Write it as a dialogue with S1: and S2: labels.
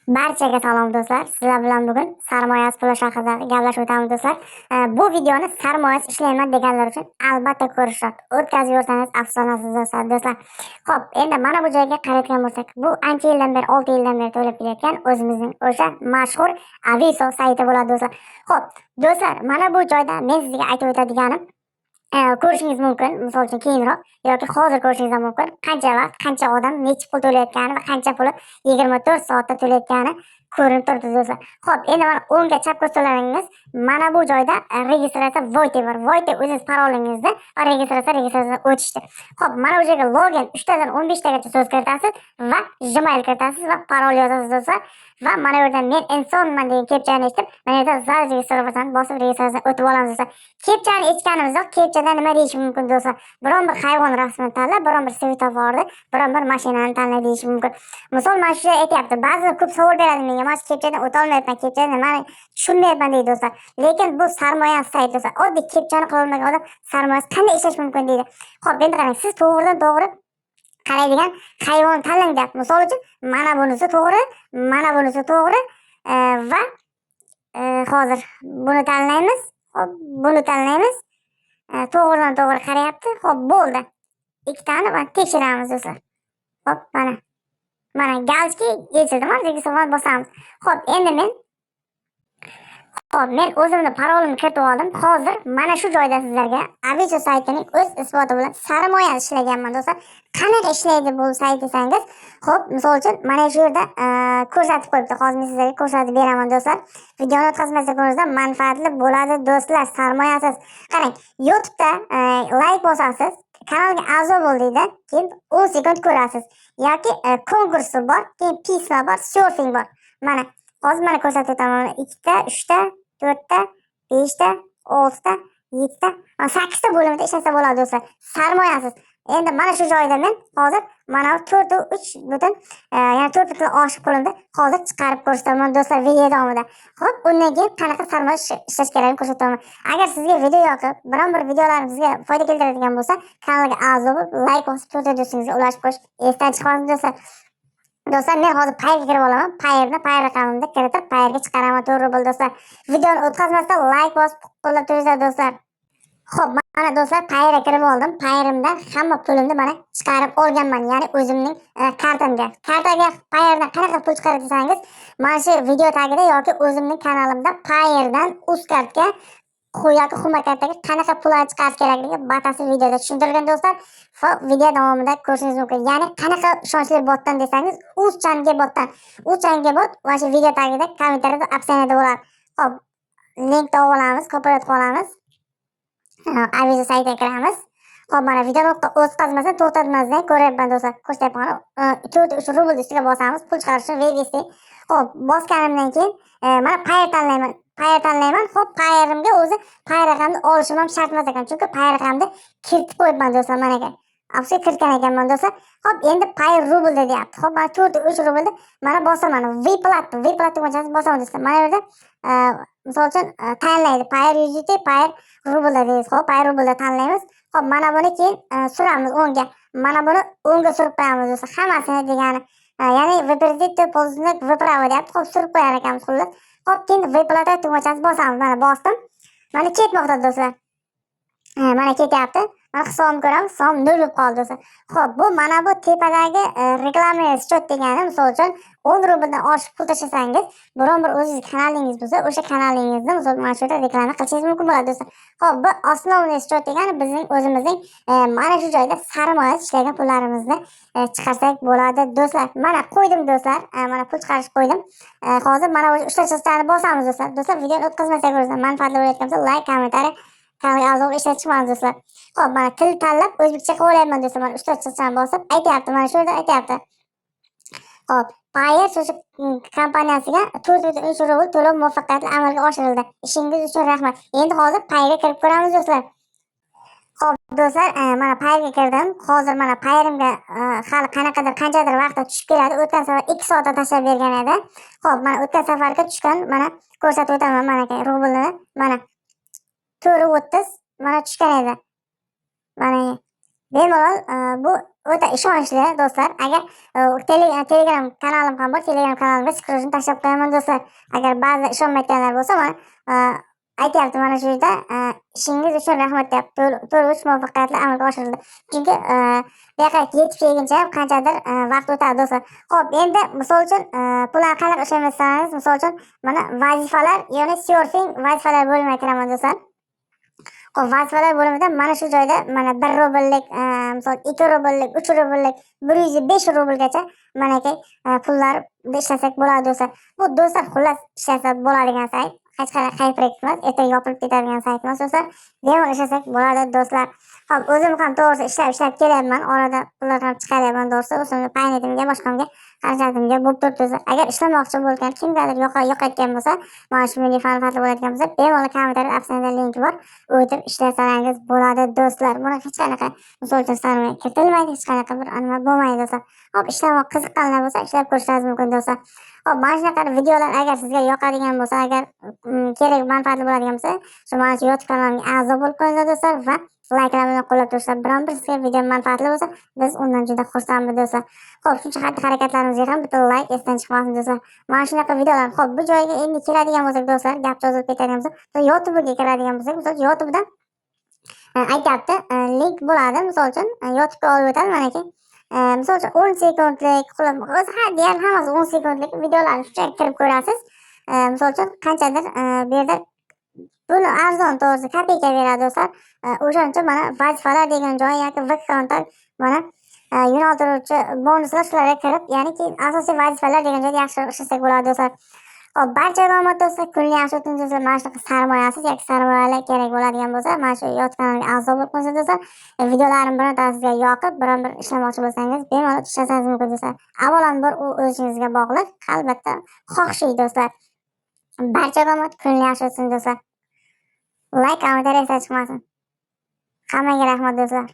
S1: Barchaga salom, do'stlar. Sizlar bilan bugun sarmoyasiz pul haqida gaplashib o'tamiz, do'stlar. Bu videoni sarmoyasiz ishlayman deganlar uchun albatta ko'rish shart. O'tkazib yuborsangiz, afsonasiz, do'stlar, do'stlar. Xo'p, endi mana bu joyga qarayotgan bo'lsak, bu ancha yildan beri, 6 yildan beri to'lab kelayotgan o'zimizning o'sha mashhur Aviso sayti bo'ladi, do'stlar. Xo'p, do'stlar, mana bu joyda men sizga aytib o'tadiganim, ko'rishingiz mumkin, misol uchun, keyinroq yoki hozir ko'rishingiz ham mumkin. Qancha vaqt, qancha odam necha pul to'layotgani va qancha puli 24 soatda to'layotgani ko'rinib turibdi, do'stlar. Xo'p, endi mana o'ngga chapga o'tsalaringiz, mana bu joyda registratsiya, войти bor. Войти o'zingiz parolingizni va registratsiya o'tishdi. Xo'p, mana bu joyga login 3 tadan 15 tagacha so'z kiritasiz va Gmail kiritasiz va parol yozasiz, do'stlar. Va mana bu yerda "Men insonman" degan kepchani eshitib, mana yerda "Зарегистрироваться" bosib, registratsiya o'tib olamiz, do'stlar. Kepchani eshitganimizda, kepchada nima deyish mumkin, do'stlar? Biron bir hayvon rasmini tanla, biron bir svetoforni, biron bir mashinani tanla deyish mumkin. Misol, mana shu aytyapti. Ba'zi ko'p savol beradi menga. "Mana shu kepchadan o'ta olmayapman, kepchada nimani tushunmayapman", deydi, do'stlar. Lekin bu sarmoya sayt, do'stlar. Oddiy kepchani qila olmagan odam sarmoyasiz qanday ishlash mumkin, deydi. Xo'p, endi qarang, siz to'g'ridan to'g'ri qaraydigan hayvon tanlang deyapti. Misol uchun, mana bunisi to'g'ri, mana bunisi to'g'ri va hozir buni tanlaymiz. Xo'p, buni tanlaymiz. To'g'ridan to'g'ri qarayapti. Xo'p, bo'ldi. Ikkitani va tekshiramiz, do'stlar. Xo'p, mana. Mana галочка yechildi. Mana registratsiya bosamiz. Xo'p, endi men, xo'p, men o'zimni parolimni kiritib oldim. Hozir mana shu joyda sizlarga Aviso saytining o'z isboti bilan sarmoya ishlaganman, do'stlar. Qanaqa ishlaydi bu sayt desangiz, xo'p, misol uchun, mana shu yerda ko'rsatib qo'yibdi. Hozir men sizlarga ko'rsatib beraman, do'stlar. Videoni o'tkazmasdan ko'ringizlar, manfaatli bo'ladi, do'stlar, sarmoyasiz. Qarang, YouTube'da layk bosasiz, "Kanalga a'zo bo'l" deydi, keyin 10 sekund ko'rasiz. Yoki konkursi bor, keyin письма bor, серфинг bor. Mana hozir mana ko'rsatib o'taman. Ikkita, uchta, to'rtta, beshta, oltita, yettita, sakkizta bo'limda ishlasa bo'ladi, do'stlar. Sarmoyasiz. Endi mana shu joyda men hozir mana bu to'rtu uch butun, ya'ni to'rt butun oshiq pulimni hozir chiqarib ko'rsataman, do'stlar, video davomida. Xo'p, undan keyin qanaqa sarmoya ishlash kerakligini ko'rsataman. Agar sizga video yoqib, biron bir videolarim sizga foyda keltiradigan bo'lsa, kanalga a'zo bo'lib, layk bosib, to'rtta do'stingizga ulashib qo'yish esdan chiqmasin, do'stlar. Do'stlar, men hozir Payeerga kirib olaman. Payeerni Payeer raqamimda kiritib, Payeerga chiqaraman 4 rubl, do'stlar. Videoni o'tkazmasdan layk bosib, qo'llab turinglar, do'stlar. Xo'p, mana, do'stlar, Payeerga kirib oldim. Payeerimdan hamma pulimni mana chiqarib olganman, ya'ni o'zimning kartamga. Kartaga Payeerdan qanaqa pul chiqaradi desangiz, mana shu video tagida yoki o'zimning kanalimda Payeerdan Uzkartga yoki Humo kartaga qanaqa pul chiqarish kerakligi batafsil videoda tushuntirilgan, do'stlar. Va video davomida ko'rishingiz mumkin. Ya'ni qanaqa ishonchli botdan desangiz, Uzchange botdan. Uzchange bot mana shu video tagida, kommentariyada, описание da bo'ladi. Xo'p, linkni olib olamiz, копировать qilib olamiz. Aviso saytiga kiramiz. Xo'p, mana videoni o'tkazmasdan, to'xtatmasdan ko'ryapman, do'stlar. Ko'rsatyapman. 4 3 rubl ustiga bosamiz, pul chiqarish uchun вывести. Xo'p, bosganimdan keyin mana Payeer tanlayman. Payeer tanlayman. Xo'p, Payeerimga o'zi Payeer raqamni olishim ham shart emas ekan. Chunki Payeer raqamni kiritib qo'yibman, do'stlar, mana aka. Afsus, kiritgan ekanman, do'stlar. Xo'p, endi Payeer rublda deyapti. Xo'p, mana 4 3 rublda mana bosaman. Выплата, выплата tugmachasini bosaman, do'stlar. Mana bu yerda misol uchun tanlaydi. Payeer UZT, Payeer rublda deymiz. Xo'p, Payeer rublda tanlaymiz. Xo'p, mana buni keyin suramiz o'ngga. Mana buni o'ngga surib qo'yamiz, do'stlar. Hammasini degani. Ya'ni "Выберите ползунок вправо" deyapti. Xo'p, surib qo'yar ekanmiz, xullas. Xo'p, keyin "Выплата" tugmachasini bosamiz. Mana bosdim. Mana ketmoqda, do'stlar. Mana ketyapti. Mana hisobimni ko'ramiz. Hisobim nol bo'lib qoldi, do'stlar. Xo'p, bu mana bu tepadagi reklama счет degani, misol uchun, 10 rubldan oshiq pul tashlasangiz, biron bir o'zingiz kanalingiz bo'lsa, o'sha kanalingizni misol mana shu yerda reklama qilishingiz mumkin bo'ladi, do'stlar. Xo'p, bu основной счет degani bizning o'zimizning mana shu joyda sarmoya ishlagan pullarimizni chiqarsak bo'ladi, do'stlar. Mana qo'ydim, do'stlar. Mana pul chiqarish qo'ydim. Hozir mana bu uchta chiziqlarni bosamiz, do'stlar. Do'stlar, videoni o'tkazmasdan ko'ringlar. Manfaatli bo'layotgan bo'lsa, layk, kommentariy, kanalga a'zo bo'lib ishdan chiqmamiz, do'stlar. Xo'p, mana til tanlab o'zbekcha qilib olyapman, do'stlar. Mana uchta chiziqchani bosib aytyapti, mana shu yerda aytyapti. Xo'p, Payeer kompaniyasiga 4,3 rubl to'lov muvaffaqiyatli amalga oshirildi. Ishingiz uchun rahmat. Endi hozir Payeerga kirib ko'ramiz, do'stlar. Xo'p, do'stlar, mana Payeerga kirdim. Hozir mana Payeerimga hali qanaqadir qanchadir vaqtda tushib keladi. O'tgan safar 2 soatda tashlab bergan edi. Xo'p, mana o'tgan safargi tushgan, mana ko'rsatib o'taman, mana rublni, mana 4,30 mana tushgan edi. Mana Bemalol bu o'ta ishonchli do'stlar. Agar Telegram kanalim ham bor, Telegram kanalimga skrinshotni tashlab qo'yaman do'stlar. Agar ba'zi ishonmayotganlar bo'lsa, mana aytyapti mana shu yerda ishingiz uchun rahmat deyapti. To'lov muvaffaqiyatli amalga oshirildi. Chunki bu yoqqa yetib kelguncha ham qanchadir vaqt o'tadi do'stlar. Xo'p, endi misol uchun pullarni qanaqa ishlaymiz, misol uchun mana vazifalar, ya'ni surfing vazifalar bo'limiga kiraman do'stlar. Xo'p, vazifalar bo'limida mana shu joyda mana 1 rubllik, misol 2 rubllik, 3 rubllik, 105 rublgacha manaki pullar ishlasak bo'ladi do'stlar. Bu do'stlar xullas ishlasa bo'ladigan sayt. Hech qanday HyperX emas, ertaga yopilib ketadigan sayt emas do'stlar. Bemalol ishlasak bo'ladi do'stlar. Xo'p, o'zim ham to'g'risi ishlab kelyapman. Orada pullar ham chiqaryapman to'g'risi. O'zimni paynetimga, boshqamga, xarajatimga bo'lib turibdi do'stlar. Agar ishlamoqchi bo'lgan kimgadir yoqayotgan bo'lsa, mana shu menga manfaatli bo'ladigan bo'lsa, bemalol kommentariyada описание da linki bor. O'tib ishlasangiz bo'ladi do'stlar. Buni hech qanaqa misol uchun sarmoya kiritilmaydi, hech qanaqa bir nima bo'lmaydi do'stlar. Xo'p, ishlamoq qiziqqanlar bo'lsa, ishlab ko'rishingiz mumkin do'stlar. Xo'p, mana shunaqa videolar agar sizga yoqadigan bo'lsa, agar kerak manfaatli bo'ladigan bo'lsa, shu mana shu YouTube kanalimga a'zo bo'lib qo'yinglar do'stlar va layklar bilan qo'llab turishlar. Biron bir sizga video manfaatli bo'lsa, biz undan juda xursandmiz do'stlar. Xo'p, shuncha xatti harakatlarimizga ham bitta layk esdan chiqmasin do'stlar. Mana shunaqa videolar. Xo'p, bu joyga endi keladigan bo'lsak do'stlar, gap cho'zilib ketadigan bo'lsa, YouTube'ga kiradigan bo'lsak, misol YouTube'da aytyapti, link bo'ladi, misol uchun YouTube'ga olib o'tadi manaki. Misol uchun 10 sekundlik, o'zi ha deyarli hammasi 10 sekundlik videolarni shunchaki kirib ko'rasiz. Misol uchun qanchadir bu yerda buni arzon to'g'risi kopeyka beradi do'stlar. O'shaning uchun mana vazifalar degan joy yoki VKontak mana yo'naltiruvchi bonuslar shularga kirib, ya'niki asosiy vazifalar degan joyda yaxshiroq ishlasak bo'ladi do'stlar. Xo'p, barchaga omad do'stlar, kunli yaxshi o'tsin do'stlar. Mana shunaqa sarmoyasiz yoki sarmoyalar kerak bo'ladigan bo'lsa, mana shu YouTube kanalimga a'zo bo'lib qo'ysangiz do'stlar. Videolarim birontasi sizga yoqib, biron bir ishlamoqchi bo'lsangiz, bemalol ishlasangiz mumkin do'stlar. Avvalambor u o'zingizga bog'liq, albatta xohishiy do'stlar. Barchaga omad, kunli yaxshi o'tsin do'stlar. Layk, kommentariy esdan chiqmasin. Hammaga rahmat do'stlar.